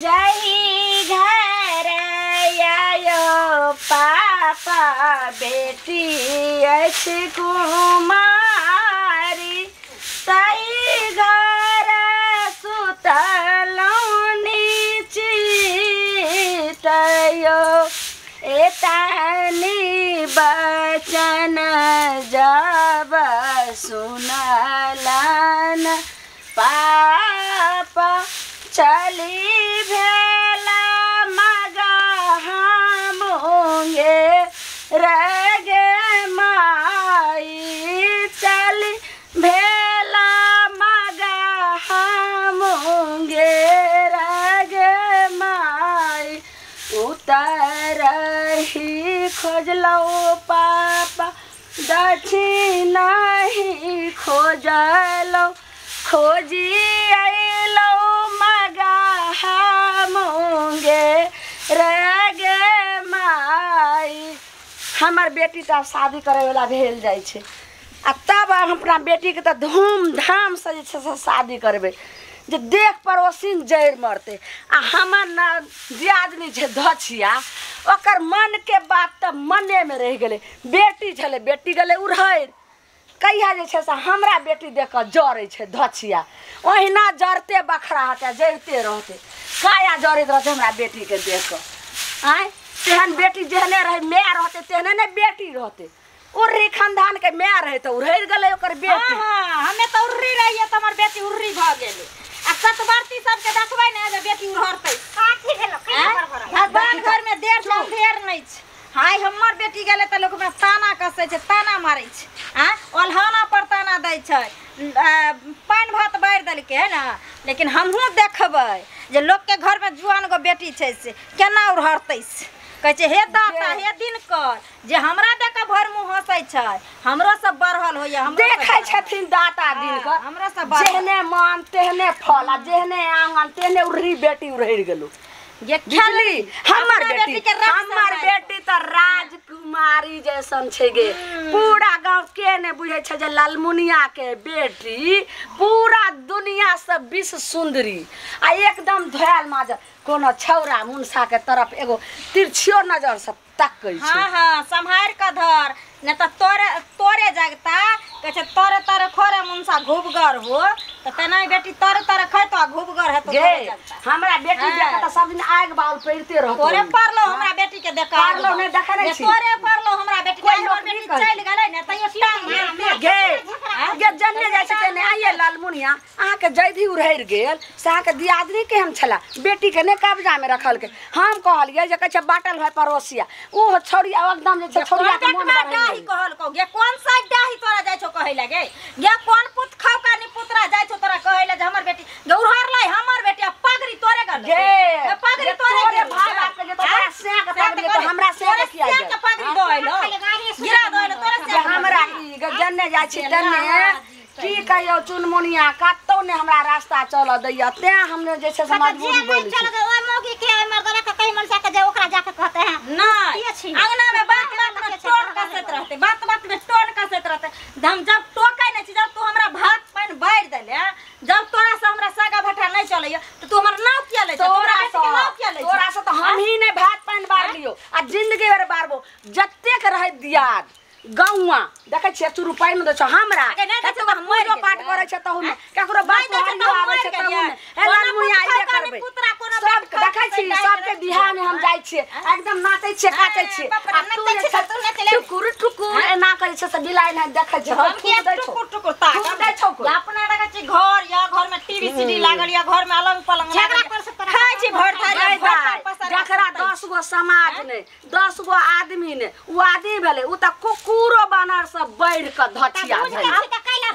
जही घर आयो पापा बेटी अछि कुमारी तई घर सुतलौं निचितयो एतानी बचन जब सुनलन पापा चली भेला मगा हमोंगे रगे माई चली भेला मगा हमोंगे रगे माई उतरही खोजलौ पापा दक्षिणाही खोजलौ खोजी अइलौ मगा हमोंगे रगे माई। हमर बेटी तऽ आब शादी करैवला भेल जाइ छै आ तब हम अपना बेटीके तऽ धूमधामसँ जे छै से शादी करबै जे देख पड़ोसिन जड़ि मरतै। आ हमर न दियादनी छै धछिया ओकर मनके बात तऽ मनेमे रहि गेलै। बेटी छलै बेटी गेलै उड़हरि कहिया जे छै से हमरा बेटी देख कऽ जरै छै धछिया ओहिना जरते बखरा हेतै जरिते रहतै काया जरैत रहतै हमरा बेटीके देख कऽ। आँय तेहन बेटी जेहने रहै माय रहतै तेहने ने बेटी रहतै। उर्री खानदानके माय रहै तऽ उड़हरि गेलै ओकर बेटी। हाँ, हमे तऽ उर्री रहियै तऽ हमर बेटी उर्री भऽ गेलै। आ सतबरती सबके देखबै ने जे बेटी उड़हरतै। काथी भेलो भगवान घरमे देर से अंधेर नहि छै। हाय हमर बेटी गेलै तऽ लोक हमरा ताना कसै छै ताना मारै छै। आँ ओल्हाना पर ताना दै छै पानि भात बारि देलकै है ने। लेकिन हमहूँ देखबै जे लोकके घरमे जुआन गो बेटी छै से केना उड़हरतै से। कहै छै हे दाता हे दिनकर जे हमरा देख कऽ भरि मुँह हँसै छै हमरो सब बढ़ल होइए। देखै छथिन दाता दिनकर हमरो सब जेहने मन तेहने फल आ जेहने आंगन तेहने उड़ही बेटी उड़हरि गेलौ। बुझली हमर बेटी तऽ राजकुमारी जैसन छै गे। पूरा गाँव के ने बुझै छै जे लालमुनिया के बेटी पूरा दुनिया से विश्व सुंदरी आ एकदम धोयल माजल कोनो छौरा मुनसा के तरफ एगो तिरछियो नजर से तकै छै। हाँ हाँ सम्हारि कऽ धर नहि तऽ तोरे तोरे जगता कहै छै तोरे तोरे खोरे मुनसा घुबगर हो तऽ तेना बेटी तोरे तोरे खैतो आ घुबगर हेतो गे। हमरा बेटी देख तऽ सब दिन आगि बाउल पैरते रहतो। तोरे पड़लो हमरा बेटी के देख पड़लो नहि देखै नहि छी तोरे पड़लो हमरा बेटी के हमर बेटी चलि गेलै ने तैयो टांग गे गे जन्ने जाइ छै तेने आइये लालमुनिया अहाँके जैधी उड़हरि गेल से अहाँके दियादनी केहन छला बेटी के नहि कब्जामे रखलकै। हम कहलियै जे कहै छै बाटल भाय पड़ोसिया ओ छौड़िया एकदम जे छै छौड़िया के मन बढ़ै डाही कहलकौ गे कोन साइड डाही तोरा जाइ छौ कहै लगे गे कोन पुत खाउ का नि पुतरा जाइ छौ तोरा कहै ले जे हमर बेटी गे उड़हरलै हमर बेटी आ पगड़ी तोरे गल गे पगड़ी तोरे तोरे भाय बाप के तोरा से के पगड़ी तो हमरा से के किया के पगड़ी दो गिरा दो तोरे से हमरा की जन्ने जाइ छी तन्ने की कहियौ चुनमुनिया कतौ ने हमरा रास्ता चलऽ दैया तें हमने जे छै से मजबूरी बोलै छी। ओइ मौगी के ओइ मर्दवा के कहि मनसा के जे ओकरा जाके कहते हैं नहीं अंगना में बात बात में टोन कसैत रहते बात बात में टोन कसैत रहते। हम जब टोकै नै छी जब तू हमरा भात पानि बारि देले जब तोरा से हमरा सागा भट्ठा नहीं चलैया त तू हमर नाव किया लै छै तोरा बेटी के नाव किया लै छै? तोरा से त हम ही नै भात पानि बारलियो आ जिंदगी भर बारबो जतेक रहै दियाद गौआ देखै छियै 1 रुपैआ नहि दै छौ हमरा पूजो पाठ करै छै तहूमे ककरो बात आबै छै तहूमे हे लालमुनिया अइबे करबै सब देखै छी सबके बियाहमे हम जाइ छियै एकदम नाचै छियै काचै छियै आ तू जे छै टुकुर टुकुर एना करै छै से बिलाइ नहि देखै छै थूक दै छौ टुकुर टुकुर ताक दै छौ अपना देखै छी घर या घरमे टीवी सीडी लागल या घरमे अलंग पलंग लागल खाइ छी भरि थारी जकरा 10 गो समाज नहि 10 गो आदमी नहि ओ आदमी भेलै ओ तऽ कुकुरो बानर सब बढ़ि कऽ धछिया भेलै।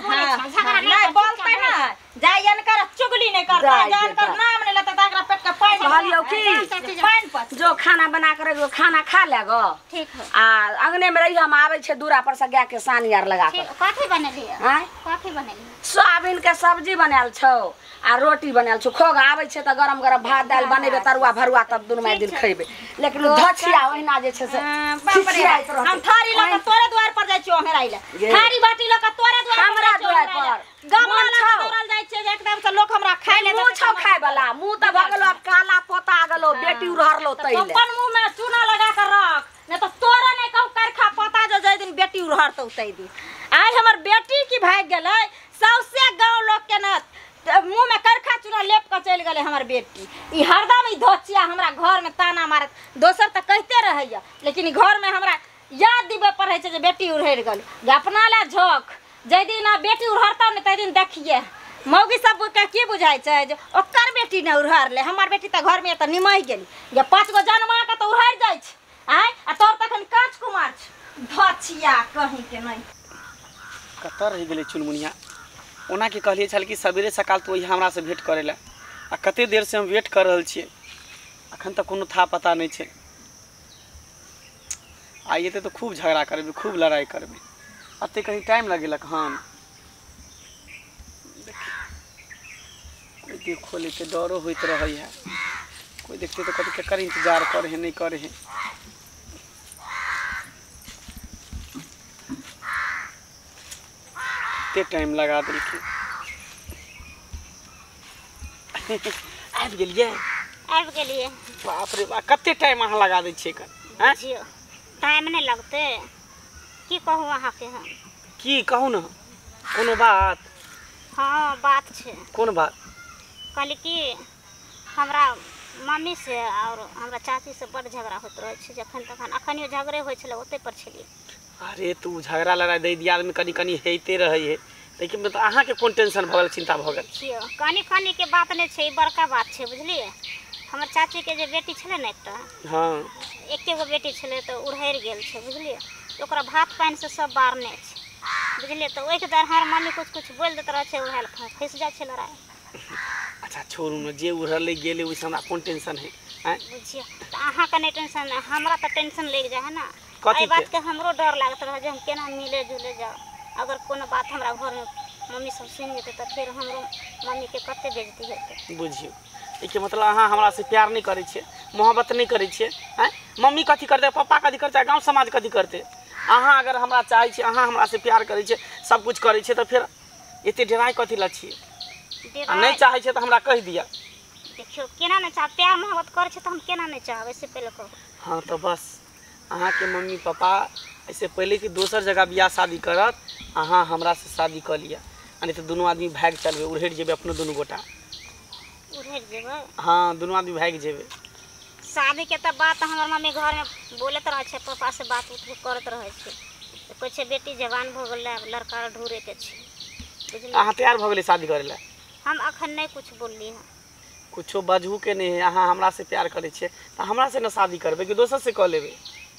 नहीं बोलते ना जाय कर चुगली नहीं करता जान कर नाम नहीं लेता तकरा पेट के पानि कहलियौ की पानि पच जो खाना बना कर रखियो खाना खा ले गो ठीक है। आ अंगने में रही हम आबै छै दूरा पर से गाय के सानी आर लगा के। कथी बनेलियै? आँय कथी बनेलियै? सोयाबीन के सब्जी बनायल छौ आ रोटी बनायल छौ। खोग आबै छै तऽ गरम गरम भात दालि बनेबै तरुआ भरुआ तब दुनू माय दिन खैबै। लेकिन धछिया ओहिना जे छै से हम थारी लऽ कऽ तोरे द्वार पर जाइ छियौ ओंघराइ लए। थारी बाटी लऽ कऽ तोरे द्वार हमरा द्वार पर गमला लगा दौड़ल जाय छै एकदम से लोक हमरा खाय ले मुंह छौ खाय वाला मुंह त भ गेलो अब काला पोता गेलो बेटी उड़हरलो तैले अपन मुंह में चूना लगा के रख नहीं तो तोरा नहीं कहू करखा पोता जो जै दिन बेटी उड़हरतौ तै दिन आइ हमर बेटी की भाग गेलै सौसे गांव लोग के न मुंह में करखा चूना लेप के चलि गेलै हमर बेटी ई हरदम ई धोचिया हमरा घर में ताना मारत दोसर त कहते रहैया लेकिन घर में हमरा याद दिबै पड़ै छै जे बेटी उड़हरि गेल जे अपना ला झोक जै दिन आ बेटी उड़हरतौ ने तै दिन देखिए मौगी सब के की बुझाइ छै जे ओकर बेटी ने उड़हरलै हमर बेटी त घर में त निमहि गेली जे 5 गो जनमा के त उड़हरि जाइ छै आँय आ तोर तखन काँच कुमार छै धोचिया कहीं के नहीं कतऽ रहि गेलै चुनमुनिया ओना के कहलिए छल कि सवेरे सकाल तो वही हमरा से भेंट करे ला आ कते देर से हम वेट कर रहल छियै अखन तक कोनो था पता नहीं छै आइ एते तो खूब झगड़ा करबै खूब लड़ाई करबै अते कहीं टाइम लगेलक हन कोई देखो लेते डरो होइत रहै है कोई देखते तो कथी केकर इंतजार करे है नहीं करे है कते टाइम लगा देलखिन आबि गेलियै आबि गेलियै बाप रे बाप कते टाइम अहाँ लगा दै छियै एकर आँय बुझियौ टाइम नहीं लगते की कहू अहाँके हम की कहू ने कोनो बात हाँ बात छै कोन बात कहली कि हमरा मम्मी से और हमरा चाची से बड़ झगड़ा होइत रहै छै जखन तखन अखनियो झगड़े होइ छलै ओतै पर छलियै अरे तू झगड़ा लड़ाई दै दियाद में कनी कनी होइते रहै है लेकिन मतलब अहाँके कोन टेंशन भऽ गेल चिंता भऽ गेल बुझियौ कनी कनी के बात नहि छै ई बड़का बात छै बुझलियै हमर चाची के जे बेटी छलै ने एकटा हाँ एके गो बेटी छलै तऽ उड़हरि गेल छै बुझलियै ओकरा भात पानि से सब बारने छै बुझलियै तऽ ओहिके दौरान हमर मम्मी कुछ कुछ बोलि दैत रहै छै उएह फँसि जाइ छै लड़ाइ अच्छा छोड़ू ने जे उड़हरलै गेलै ओहिसँ हमरा कोन टेंशन है आँय बुझियौ तऽ अहाँके नहि टेंशन हमरा तऽ टेंशन लागि जाइ है ने कथी एहि बातके हमरो डर लागैत रहै जे हम केना मिले जुले जाउ अगर कोनो बात हमरा घरमे मम्मी सब सुनि जेतै तऽ फेर हमरो मम्मीके कते बेइज्जती हेतै बुझियौ एहिके मतलब अहाँ हमरा से प्यार नहीं करै छियै मोहब्बत नहीं करै छियै आँय मम्मी कथी करतै पप्पा कथी करतै गाँव समाज कथी करतै अहाँ अगर हमरा चाहै छियै अहाँ हमरा से प्यार करै छियै सब कुछ करै छियै तऽ फेर एते डराइ कथी लए छियै आ नहीं चाहै छियै तऽ हमरा कहि दिअ देखियौ केना नहि चाह प्यार मोहब्बत करै छै तऽ हम केना नहि चाहबै से पहिले कहू हाँ तऽ बस अहाँके मम्मी पापा एहिसँ पहिले कि दोसर जगह बियाह शादी करत अहाँ हमरा से शादी कऽ लिअ आ नहीं तऽ दुनू आदमी भागि चलबै उड़हरि जेबै अपनो दुनू गोटा उड़हरि जेबै हाँ दुनू आदमी भागि जेबै शादी के तऽ बात हमर मम्मी घरमे बोलैत रहै छै पापा से बात उत करैत रहै छै तऽ कहै छै बेटी जवान भऽ गेलै आब लड़का ढूँढैके छै बुझलियै अहाँ तैयार भऽ गेलै शादी करै लए हम अखन नहि कुछ बोलली हँ कुछो बजहू के नहीं है अहाँ हमरा से प्यार करै छियै तऽ हमरा से ने शादी करबै कि दोसर से कऽ लेबै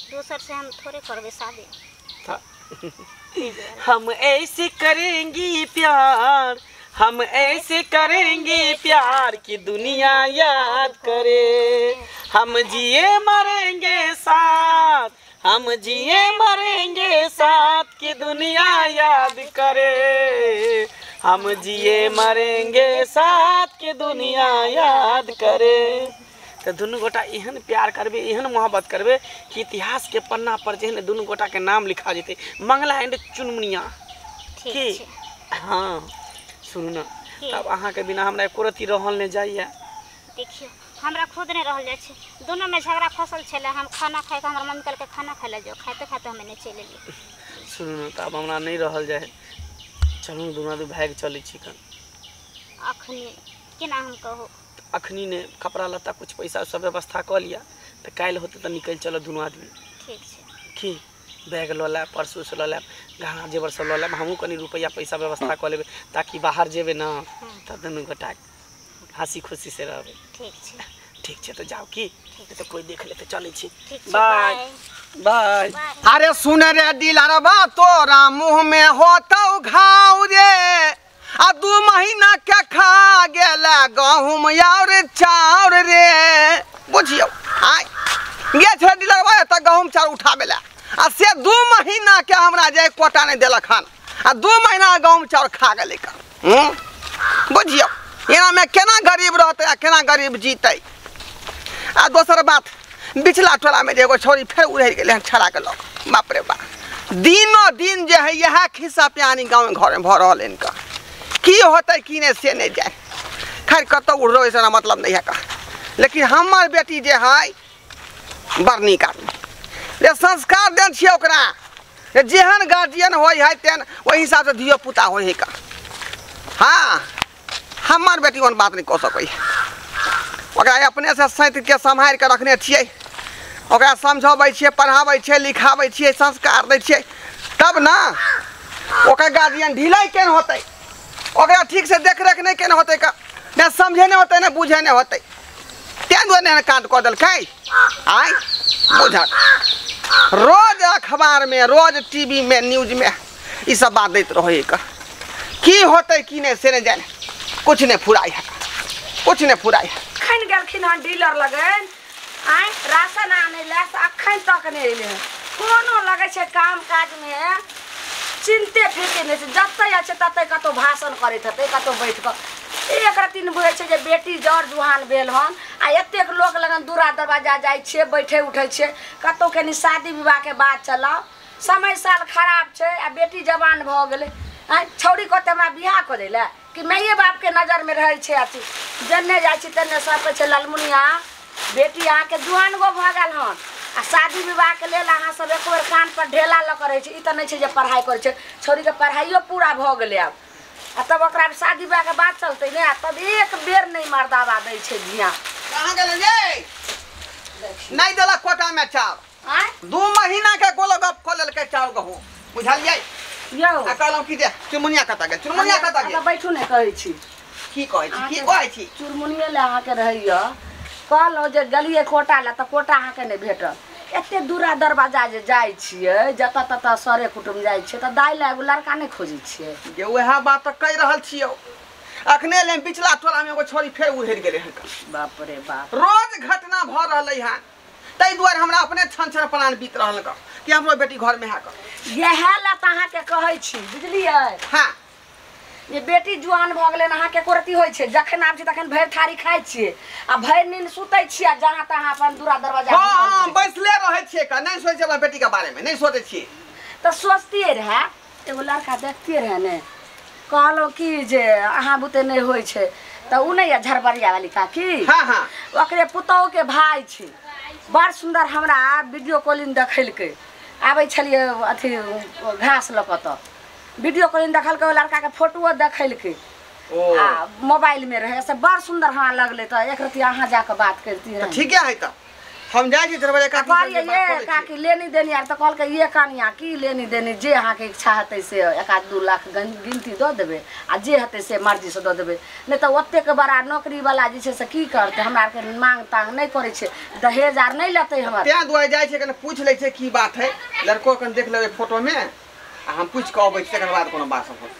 दोसर से हम थोड़े करबै शादी हम ऐसे करेंगी प्यार हम ऐसे करेंगे प्यार कि दुनिया याद करे हम जिए मरेंगे साथ हम जिए मरेंगे साथ कि दुनिया याद करे हम जिए मरेंगे साथ कि दुनिया याद करे तो दुनू गोटा एहन प्यार करबे एहन मोहब्बत करबे कि इतिहास के पन्ना पर जे है दुनू गोटा के नाम लिखा जेतै मंगला एंड चुनमुनिया ठीक छै हाँ सुनू ने तब अहाँके बिना हमरा एको रत्ती रहल नहि जाइए देखियौ हमरा खुद नहि रहल जाइ छै दुनूमे झगड़ा फसल छलै हम खाना खाइके हमर मम्मी कहलकै खाना खाइ लए जाउ खाइते खाइते हम एने चलि एलियै सुनू ने तब हमरा नहि रहल जाइ चलू दुनू आदमी भागि चलै छी कन अखनी केना हम कहू अखनी ने कपड़ा लत्ता कुछ पैसा सब व्यवस्था कऽ लिअ तऽ काल्हि होतै तऽ निकलि चलब दुनू आदमी ठीक छै की बैग लऽ लेब पर्स उर्स लऽ लेब गहना जेवर सब लऽ लेब हमहूँ कनि रुपैआ पैसा व्यवस्था कऽ लेबै ताकि बाहर जेबै ने तऽ दुनू गोटा हँसी खुशी से रहबै ठीक छै ठीक छै तऽ जाउ की तऽ कोई देख लेतै चलै छी बाय बाय अरे सुन रे दिलरबा तोरा मुँह में होतौ घाव रे आ 2 महीना के खा गेला गहूम और चाउर रे बुझियौ आइ गेल छलै दिलरबा तऽ गहूम चाउर उठाबै लए आ से 2 महीना के हमरा जे कोटा नहीं देलक हन आ 2 महीना गहूम चाउर खा गेलै बुझियौ एना में केना गरीब रहतै आ केना गरीब जीतै आ दोसर बात बिचला टोला में जे एगो छौड़ी फेर उड़ि गेलै हन छड़ा के लऽ बाप रे बाप दिनो दिन जे है इएह खिस्सा प्यानी गाँव घर में भऽ रहल इनका। की होतै की नहि से नहि जाय। खैर कतौ उड़लो ऐसा मतलब नहीं है का, लेकिन हमार बेटी जे है बड़ नीक आदमी, जे संस्कार देन छियै ओकरा, जेहन गार्जियन होइ है तेहन ओहि हिसाबसँ धियो पुता होइ है का। हाँ हमार बेटी ओहन बात नहीं कऽ सकै है, ओकरा अपनेसँ सैत के सम्हारि कऽ रखने छियै, ओकरा समझाबै छियै, पढ़ाबै छियै, लिखाबै छियै, संस्कार दै छियै, तब ना ओकर गार्जियन ढिलाइ केना होतै, ओकरा ठीकसँ देखरेख नहि केना होतै का, नहि समझे नहि होतै, नहि बुझे नहि होतै, तेँ दुआरे एहन काण्ड कऽ देलकै। आइ बुझल रोज अखबारमे, रोज टीवी में, न्यूज में ई सब बात दैत रहै का, की होतै की नहि से नहि जाने, कुछ नहीं फुराइ है, कुछ नहीं फुराइ है। अखन गेलखिन हन डीलर लगन आइ राशन आनै लए, से अखन तक नहि एलै हन। कोनो लगै छै काम काजमे चिन्ते फिके नहि छै, जतऽ जाइ छै ततऽ कतहु भाषण करैत हेतै, कतहु बैठ कऽ। एक रत्ती नहि बुझै छै जे बेटी जर जुहान भेल हन आ एतेक लोक लगन दूरा दरवाजा जाइ छियै, बैठै उठै छियै, कतहु कनि शादी विवाहके बात चलाउ, समय साल खराब छै आ बेटी जवान भऽ गेलै। आँय छौड़ी कहतै हमरा बियाह करै लए कि माइए बापके नजरमे रहै छै अथी, जन्ने जाइ छी तन्ने सब कहै छै ललमुनिया बेटी अहाँके जुआन गो भऽ गेल हन आ शादी विवाहके लेल अहाँ सब एक बेर कान पर ढेला लऽ कऽ रहै छी। ई तऽ नहि छै जे पढ़ाइ करै छै, छौड़ीके पढ़ाइयो पूरा भऽ गेलै आब, आ तब ओकरा शादी विवाहके बात चलतै ने, आ तब एक बेर नहि मर्दाबा दै छै धिया। कहाँ गेलै ये? नहि देलक कोटामे चाउर, आँय 2 महीना के गोलो गप कऽ लेलकै चाउर गहूँ, बुझलियै? यौ आ कहलहुँ कि जे चुनमुनिया कतऽ गेल, चुनमुनिया कतऽ गेल? बैठू ने कहै छी, की कहै छी, की कहै छी? चुनमुनिये लए अहाँके रहैया, कहलहुँ जे गेलियै कोटा लए तऽ कोटा अहाँके नहि भेटल। एते दूरा दरवाजा जे जाइ छियै, जतऽ ततऽ सरे कुटुम जाइ छियै, तऽ दाइ लए एगो लड़का नहि खोजै छियै? जे उएह बात तऽ कहि रहल छियौ, अखने ले पिछला टोलामे एगो छोरी फेर उधरि गेलै हन। बाप रे बाप, रोज घटना भऽ रहलै हन, ताहि दुआरे हमरा अपने छन छन प्राण बीत रहल हन कि हमरो बेटी घरमे है। इएह लए तऽ अहाँके कहै छी, बुझलियै? हाँ जे बेटी जुआन भऽ गेलै अहाँके एको रत्ती होइ छै, जखन आबै छै तखन भरि थारी खाइ छियै आ भरि नींद सुतै छियै, आ जहाँ तहाँ अपन दूरा दरवाजा हाँ बैसले रहै छियै का, नहि सोचै छियै बेटीके बारेमे, नहि सोचै छियै। तऽ सोचतियै रहए, एगो लड़का देखतियै रहए ने, कहलहुँ कि जे अहाँ बुते नहि होइ छै, तऽ ओ नहि यऽ झरबरिया वाली काकी, हाँ हाँ ओकरे पुतोहुके भाय छै, बड़ सुन्दर हमरा वीडियो कॉलिंग देखेलकै, आबै छलियै अथी घास लऽ कऽ तऽ वीडियो कॉलिंग देखलकै, ओहि लड़काके फोटोओ देखलकै आ मोबाइलमे रहै, से बड़ सुन्दर हमरा लगलै, तऽ एक रत्ती अहाँ जाकऽ बात करितियै। तऽ ठीके है, तऽ हम जाइ छी झरबरिया काकी, कहलियै ये काकी लेनी देनी आर, तऽ कहलकै ये कनिया की लेनी देनी, जे अहाँके इच्छा हेतै से 1-2 लाख गिनती दऽ देबै आ जे हेतै से मर्जीसँ दऽ देबै, नहि तऽ ओतेक बड़ा नौकरीवला जे छै से की करतै, हमरा आरके मांग तांग नहि करै छै, दहेज आर नहि लेतै हमर। तेँ दुआरे जाइ छियै कनि पूछि लै छियै की बात है, लड़को कनि देख लेबै फोटोमे आ हम पूछि कऽ अबै छी, तकर बाद कोनो बात सब होतै।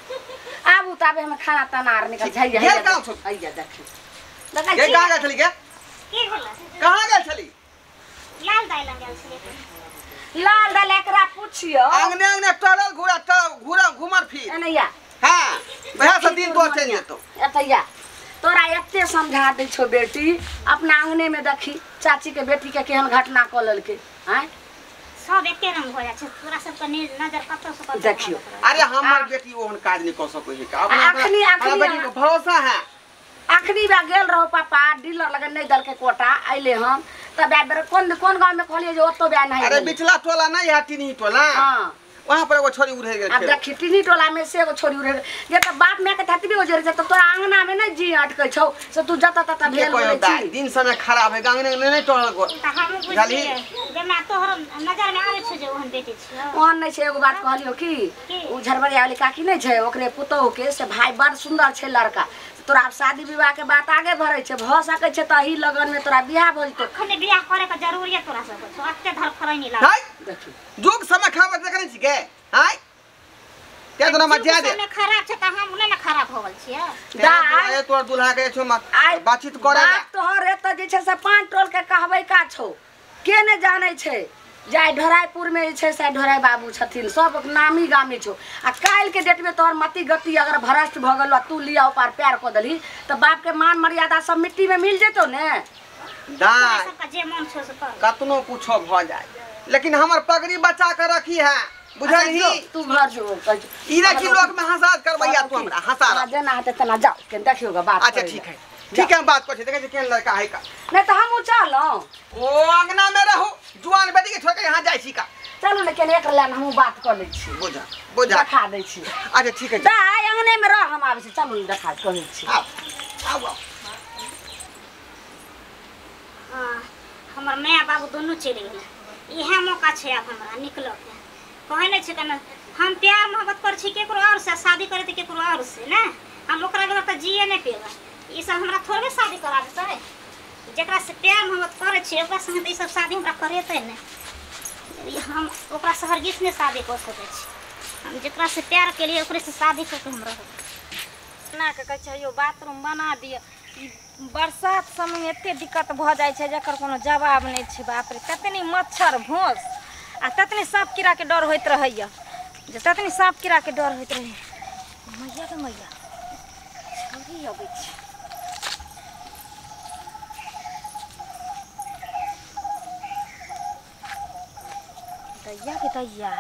आबू ताबे हम खाना ताना आर निकल जाइए। हैया देखियौ, कहाँ गेल छली गे? कहाँ गेल छली? लाल दाइ लग गेल छलियै। लाल दाइ एकरा पुछियौ, अंगने अंगने टहलल घुरा घुरा घुमर फिर एनैया। हाँ वएह से दिन तोर चलि जेतौ। एतैया तोरा एते समझा दै छौ बेटी, अपना अंगने में देखी चाची के बेटी के केहन घटना कऽ लेलकै। आँय सब एके रंग हो जाइ छै, तोरा सबके नजर कतौ से कतौ। देखियौ, अरे हमर बेटी ओहन काज नहि कऽ सकै है, अपना बेटी के भरोसा है। अखनी बा गेल रहो पापा डीलर लगन नहि देलकै कोटा, अइले हम तब बेर कोन कोन गाँव में कहलियै जे ओतौ बे नहि। अरे बिचला टोला नहीं है, टिनही टोला, हाँ वहाँ पर एगो छोरी उड़े गेल। अब देखी टिनही टोला में से एगो छोरी उड़े गेल, तऽ बाप माय के थतबी हो छै, तऽ तोरा अंगना में नहि जी अटकै छौ, से तू जतऽ ततऽ भेल बोलै छी। दिन समय खराब है, गाँव में नहि टहल गो। तऽ हमहूँ बुझलियै जे हमरा तोहर नजर में आबै छै जे ओहन बेटी छियौ। ओहन नहि छै। एगो बात कहलियौ कि ओ झरबरिया वाली काकी नहि छै, ओकरे पुतोहु के से भाय बड़ सुन्दर छै लड़का, तोरा आब शादी विवाह के बात आगे बढ़ै छै, भऽ सकै छै तऽ एही लगन में तोरा बियाह भऽ जेतौ। अखने बियाह करे के जरूरी है तोरा सबके, एते धरफड़ैनी लागल। देखी जुग समय खराब देखै छी गे, आँय ते तोरा मजा दे। समय खराब छै तऽ हम नहि ने खराब हो गेल छियै। दाइ तोर दुल्हा के छौ बातचीत करे बात तोहर एतऽ जे छै से 5 टोल के कहबै का छौ, के ने जानै छै, जाय ढोराइपुर में जे छै से ढोराइ बाबू छथिन, सब नामी गामी छौ, आ काल्हि के डेट में तोहर मति गति अगर भ्रष्ट भऽ गेलौ, तू लिया उपार प्यार कऽ देलही तऽ बाप के मान मर्यादा सब मिट्टी में मिल जेतौ ने। दाइ जे मन छौ से कर, कतनो कुछो भऽ जाय लेकिन हमर पगड़ी बचा के रखी है, बुझलही तू घर जो कहै छौ। ई देखी लोक में हंसा करबैया तू हमरा हंसा हाँ, जेना हेतै तेना जाउ केन देखियौ ग बात अच्छा करै ठीक लए। है ठीक है हम बात करै छी देखै छी केहन लड़का है का नहीं तो हमहूँ चलौं ओ अंगना में रहू जुआन बेटी के छोड़ के यहाँ जाइ छी का चलू ने केने एक लाइन हमहूँ बात कऽ लै छी बुझा बुझा देखा दै छी अच्छा ठीक है दाइ अंगने में रह हम आबै छी चलू ने देखा कहै छी आउ आउ आउ हाँ, हमर माय बाबू दुनू चलि गेलै इएह मौका छै आब हमरा निकलऽके कहै नहि छै कने हम प्यार मोहब्बत करै छी केकरो और से शादी करै तऽ केकरो और से ने हम ओकरा बगैर तऽ जिए नहि पेबै ई सब हमरा थोड़बे शादी करा देतै जकरा से प्यार मोहब्बत करै छियै ओकरा संगे तऽ ई सब शादी हमरा करेतै नहि ई हम ओकरा से हरगिज नहि शादी कऽ सकै छी हम जकरा से प्यार केलियै ओकरे से शादी कऽ के हम रहबै बना कऽ कहै छै यौ बाथरूम बना दिअ ई बरसात समयमे एते दिक्कत भऽ जाइ छै जकर कोनो जवाब नहि छै बाप रे ततनी मच्छर भोस आ ततनी साँप कीड़ाके डर होइत रहैया जे ततनी साँप कीड़ाके डर होइत रहैया मैया गे मैया छौरी अबै छै दैया गे दैया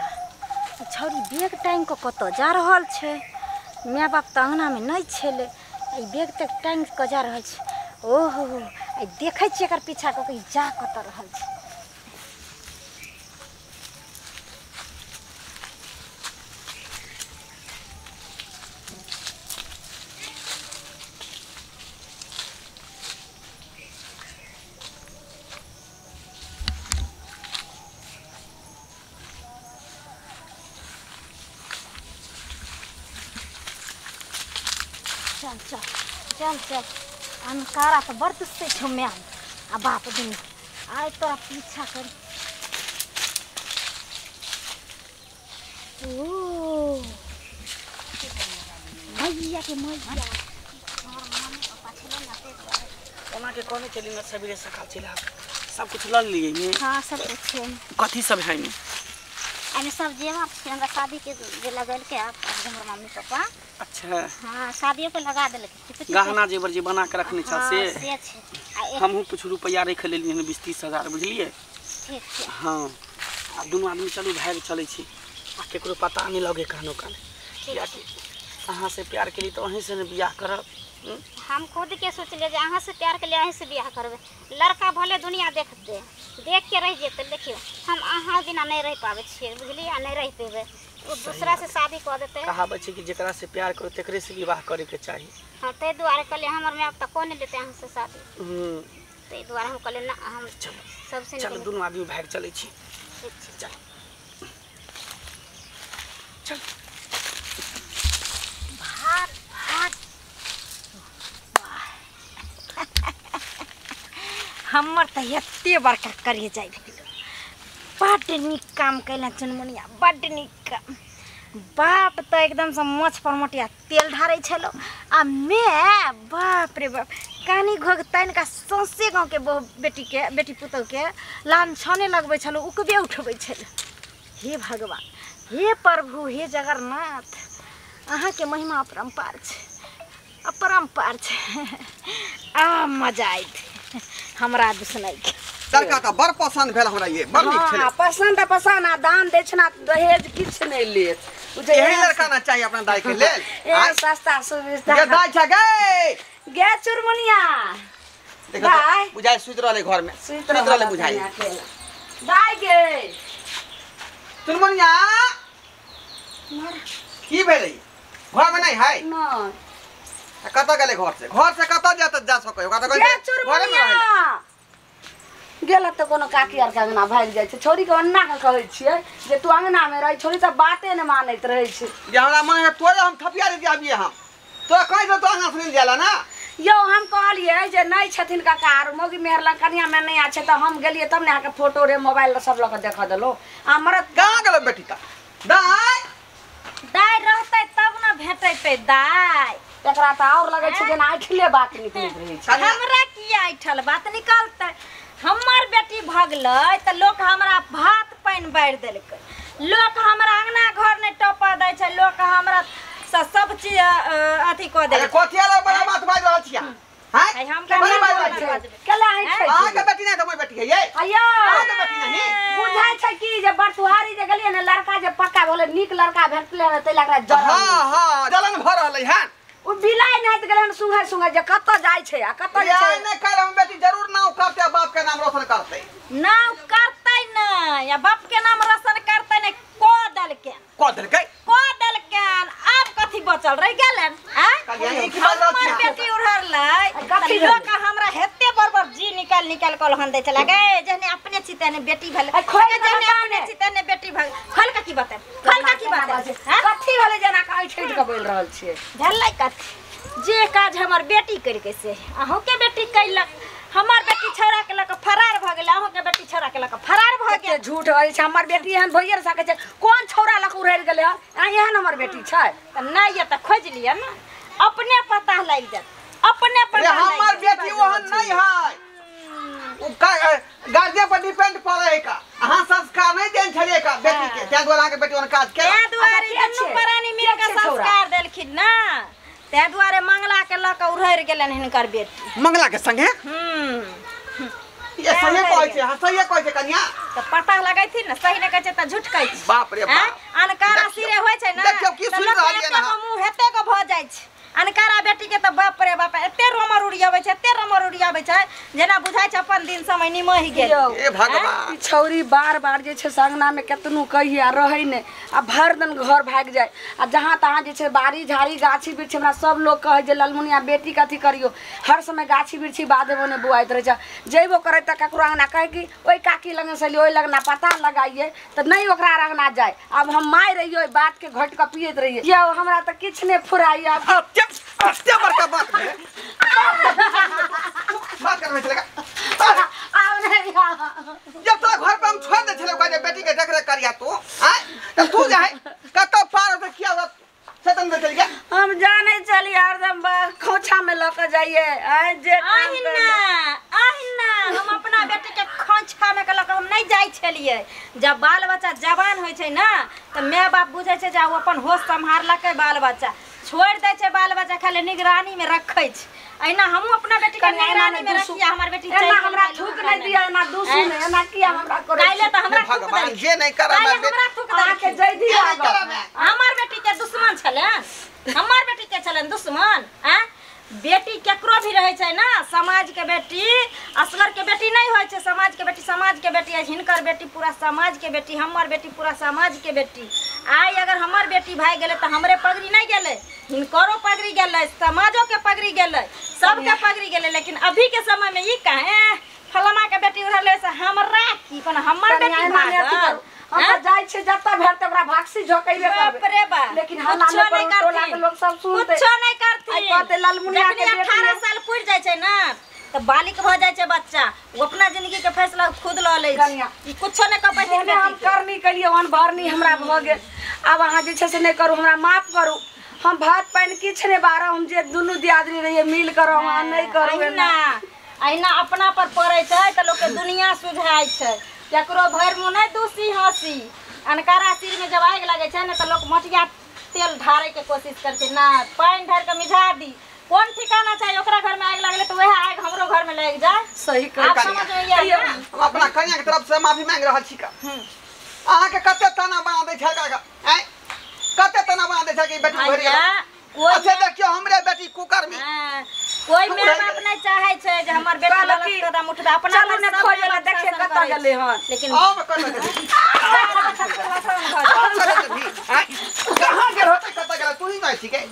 ई छौरी बैग टाँगि कऽ कतऽ जा रहल छै माय बाप तऽ अङ्गनामे नहि छलै ई बैग तक टाँगि कऽ जा रहल छै ओहो आ देखै छियै एकर पीछा कऽ के ई जा कतऽ रहल छै चल चल चल चल अनकारा तऽ बड़ दुस्सै छौ माय आ बाप दुनू आइ तोरा पीछा कर ओ मैया के मैया ओना के कहने चली ना सबेरे सकाल चलि आब सब कुछ लऽ लिए में हाँ सब कुछ छै कथी सब है में एहिमे सब जेवर छै हमरा शादी के जे लगेलकै आब हमर मम्मी पापा अच्छा हाँ शादियो पे लगा देलकै कुछ गहना जेवर जे बना के रखने छल हाँ, से से छै आ एक हमहूँ कुछ रुपैआ राखि लेलियै हन 20-30 हजार बुझलियै ठीक छै हाँ आ दुनू आदमी चलू भागि चलै छी आ केकरो पता नहि लगे कहनो कान कियाकि अहाँ से प्यार केली तऽ अहीं से ने बियाह करब हम खुद के सोचलियै जे अहाँ से प्यार के लिए अहीं से बियाह करबै लड़का भले दुनिया देखतै देख के रहि जेतै देखियौ हम अहाँ बिना नहि रहि पाबै छियै बुझलियै आ नहि रहि पेबै ओ दूसरा से शादी कऽ देतै कहावत छै कि जेकरा से प्यार करू तेकरे से विवाह करैके चाही हाँ ताहि दुआरे कहलियै हमर माय बाप तऽ कऽ नहि लेतै अहाँ से शादी ताहि दुआरे हम कहलियै ना हम सबसे चलू दुनू आदमी भागि चलै छी ठीक छै चल चल भाग भाग हमर तऽ एते बड़का करिए जाइ भेल बड्ड नीक काम कैला चुनमुनिया बड्ड नीक काम बाप तऽ एकदमसँ मोछ पर मोटिया तेल ढारै छलो आ my बाप रे बाप कानी घोघ तानि कऽ सौंसे गाँवके बहु बेटीके बेटी पुतहुके लान छाने लगबै छलो उकबे उठबै छलै हे भगवान हे प्रभु हे जगन्नाथ अहाँके महिमा अपरम्पार छै अपरम्पार छै आ मजा आयत हमरा दुसनाइके लड़का तऽ बड़ पसंद भेल हमरा ये बड़ नीक छलै हाँ पसंद तऽ पसंद आ दान दै छै ना दहेज किछु नहि लेत बुझलियै? एहन लड़का ना चाहिए अपना दाई के लेल एहन सस्ता सुविस्ता गे दाई छै गे गे चुरमुनिया देखो दाई। बुझाइ सुति रहलै घर में सुति सुति रहलै बुझाइ अकेला। दाई गे चुनमुनिया की भेलै घर में नहीं है नहि आ कतऽ गेलै घर से घर से कतऽ जात जा सकै ओकरा तऽ गे कहै छै घरे में चुरमुनिया रहै लए। गेल तऽ कोनो काकी आरके अंगना भागि जाइ छै छौड़ीके ओन्ना के कहै छियै जे तू अंगनामे रहै छौड़ी तऽ बाते नहि मानैत रहै छै जे हमरा मन है तोरे हम थपिया देती अभिये हम तोरा कहै छौ तो अंगना सुनि जाला ना यौ हम कहलियै जे नहि छथिन काका आर मौगी मेहर लग कनिया मे नहि छै तऽ हम गेलियै तब ने अहाँके फोटो रे मोबाइल सब लऽ कऽ देखऽ देलहुँ आ मरद कहाँ गेलो बेटी का दाई दाइ रहतै तब ने भेटैतै दाइ एकरा तऽ आओर लगै छै जेना आँखिले बात निकलैत रहै छै हमरा किया ऐठल बात निकलतै हमर बेटी भगलै तऽ लोक हमरा भात पानि बारि देलकै लोक हमरा अंगना घर नहि टपा दै छै लोक हमरा सब चीज अथी कऽ अरे देलकै कथी वाला बड़ा बात बाजि रहल छियै हैं आइ हम बड़ी केना बाजि रहल बाजबै? छियै केला ऐंठै अहाँ छै के बेटी नहीं तऽ हमर बेटी है ये अय्यो अहाँ के बेटी नहीं बुझाइ छै कि जे बरतुहारी जे गेलियै ने लड़का जे पक्का बोले नीक लड़का भेटले हन तै लकरा जलन। हां हां जलन भ रहलै हन। उ बिलाई नाइत गेलै हन सुंघै सुंघै जे कत जाय छै आ कत जाइ छै। नै कर हम बेटी जरूर नाव करते बाप के नाम रोशन करते। नाव करते नै या बाप के नाम रोशन करते नै को दलके को दलकै को दलकन आब कथि बचल रह गेलन आ हमर बेटी उड़हरलै कथि लोक हमरा हेते बरबर जी निकाल निकाल कलहन दै छला गे जहने अपने छी तहने बेटी भेल जहने अपने छी तहने बेटी भेल खोल के की बताब खोल के की बताब कथि भेलै जेना कहै छैठ के बोल रहल छियै भेलै कथि जे काज हमर बेटी करके से अहूँ के बेटी कैलक हमर बेटी छौड़ा के लक फरार भ गेल अहूँ के बेटी छौड़ा के लक फरार भ गेल। झूठ होइ छै हमर बेटी एहन भइए सकै छै कोन छौड़ा लक उड़ैल गेलै हन आ एहन हमर बेटी छै त नै ये त खोज लिअ न अपने पता लागि जायत अपने पता रे हमर बेटी ओहन नै है उ गार्जियन पर डिपेंड पड़े है का अहाँ संस्कार नै देन छलियै का बेटी के तै दुआरे अहाँ के बेटी ओहन काज के तै दुआरे दुनू प्राणी मिल के संस्कार देलखिन ना तै दुआरे मंगला के लक उड़ैर गेलन हिनकर बेटी मंगला के संगे ये सही कहै छै हां सही कहै छै कन्या त पता लगैथिन न सही नै कहै छै त झूठ कहै छै। बाप रे बाप अनकारा सिरे होइ छै न देखियौ की सुनि रहलियै न मुँह हेते के भ जाइ छै अनकारा बेटी के त बाप रे बाप एते रोमर उड़ियाबै छै एते रोमर उड़ियाबै छै जेना बुझाइ छै अपन दिन समय निमहि गेल। ए भगवान ई छौरी बार बार जे छै संगना में केतनो कहिए आ रहै नै आ भर दिन घर भागि जाय आ जहाँ तहाँ जे छै बाड़ी झाड़ी गाछी वृक्षी हमरा सब लोग कहै जे ललमुनिया बेटी के अथी करियो हर समय गाछी वृक्षी बाधे बोने बुआइत रहै छै जैबो करै त ककरो अंगना कहै कि ओहि काकी लग से ओहि लगना पता लगाइए त नै ओकरा अंगना जाय। आब हम माय रहियो ओहि बात के घट के पियैत रहियै यौ हमरा त किछु नै फुराइए। अत्य बड़का बात है बात करबै छलै आब नै जब तोरा घर पर हम छोड़ दे छलै ओकरा जे बेटी के देखरेख करिया तू आय त तू जाय कत पार से किया सतन दे चल गया हम जानै छलियै हरदम खोछा में ल के जाइए आय जे काम ना आहिना हम अपना बेटी के खोछा में के ल के हम नै जाय छलियै। जब बाल बच्चा जवान होय छै ना त my बाप बुझै छै जे ओ अपन होश सम्हारलकै बाल बच्चा छोड़ दै छै बाल बच्चा खाली निगरानी में रखै छै। एना हमहूँ अपना बेटी के निगरानी में रखिया हमर बेटी एना हमरा थूक नै दिया एना दूसू नै एना किया हमरा करै काल्हि त हमरा भगवान जे नै करब हमरा थूक अहाँ के जय दिया हमर बेटी के दुश्मन छलन हमर बेटी के छलन दुश्मन आ बेटी केकरो भी रहै छै ना समाज के बेटी असगर के बेटी नहीं होइ छै समाज के बेटी समाज के बेटी अछि हिनकर बेटी पूरा समाज के बेटी हमर बेटी पूरा समाज के बेटी। आइ अगर हमर बेटी भागि गेलै त हमरे पगड़ी नहीं गेलै हिनकरो पगड़ी गेलै समाजो के पगड़ी गेलै सबके पगड़ी गेलै। लेकिन अभी के समय में ई काहे फलाना के बेटी उड़ले से हमरा की कोन हमर बेटी भागल हम जाय छै जत भेटत ओकरा भागसी झोकैबे करबै। बाप रे बाप लेकिन हल्ला नै करू टोला के लोग सब सुनते कुछो नै करथिन आ कहते ललमुनिया के बेटी 18 साल पुर जाय छै ना त बालिक भ जाय छै बच्चा ओ अपना जिंदगी के फैसला खुद ल लै छै ई कुछो नै कह पाइ हम करनी केलिए ओहन भरनी हमरा भ गेल। आब अहाँ जे छै से नै करू हमरा माफ करू हम भात पानि किछु नै बारह हम जे दुनू दियादनी रहियै मिल कर अहाँ नै करू एना अहिना अपना पर पड़ै छै त लोक के दुनिया सुझाइ छै केकरो भरि मुँह नहि दूसी हँसी अनकारा सिर में जब आगि लगै छै ने त लोक मटिया तेल ढारै के कोशिश करै छै ना पानि ढारि के मिझा दी कोन ठिकाना छै ओकरा घर में आगि लगलै त वएह आगि हमरो घर में लागि जाय। सही कह समझ में हम अपना कन्या के तरफ से माफी मांग रहल छी का अहाँ के कते ताना बना दै छै का आँय कते ताना बना दै छै कि बेटी भरि गेल। अच्छा देखियो हमरे बेटी कुकर में कोई my बाप नहीं चाहे छै जे हमर बेटी गलत कदम उठबे अपना चलू ने खोजे ला देखिए कत गेलै हन लेकिन आब कत गेलै कहां गेल होतै कत गेल तू ही जाय छिकै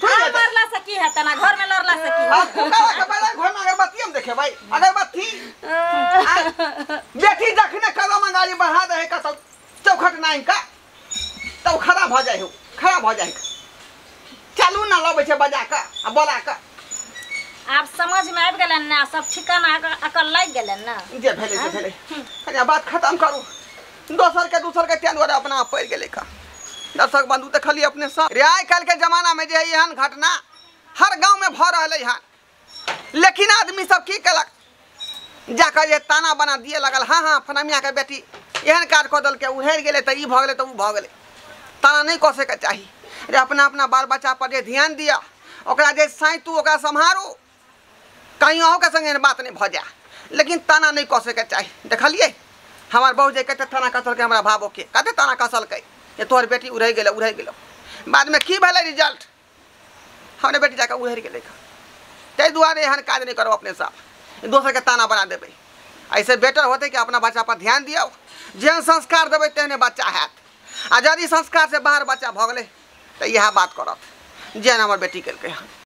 मरला से की हेतै ना घर में लड़ला से की हां कुकर के पहले घर में अगरबत्ती हम देखेबै अगरबत्ती बेटी जखने कदम गाड़ी बढ़ा दे का चौखट नाइ का तब खराब भ जाइ हो खराब भ जाइ चलू ना लबै छै बजा के आ बोला के। आप समझ में आबि गेलन ना सब ठिकाना अकल लागि गेलन ना जे भेलै से भेलै कनिया बात खत्म करू दोसर के तें दुआरे अपना पड़ि गेलै का। दर्शक बंधु देखलिए अपने सब रे आइ काल्हि के जमाना में जे एहन घटना हर गांव में भ रहलै हन लेकिन आदमी सब की केलक जाकर जे ताना बना दिए लगल हाँ हाँ फनमिया के बेटी एहन काज कऽ देलकै उहेर गेलै तऽ ई भऽ गेलै तऽ ओ भऽ गेलै। ताना नहि कसै के चाही रे अपना अपना बाल बच्चा पर जे ध्यान दिअ ओकरा जे सैतू ओकरा सम्हारू कहीं अहूँके संगे बात नहीं भऽ जाए लेकिन ताना नहीं कसै के चाही। देखलिए हमार बहू जे कते ताना कसलकै हमरा भावोके कते ताना कसलकै जे तोहर बेटी उड़ै गेलै उड़ै गेलौ। बादमे की भेलै रिजल्ट? हमरे बेटी जाकऽ उड़ि गेलै। ताहि दुआरे एहन काज नहि करब अपने साफ, दोसरके ताना बना देबै। ऐसे बेटर होतै कि अपना बच्चा पर ध्यान दियौ, जेहन संस्कार देबै तेहने बच्चा हैत। आ यदि संस्कार से बाहर बच्चा भऽ गेलै तऽ इएह बात करत जेहन हमर बेटी केलकै हन।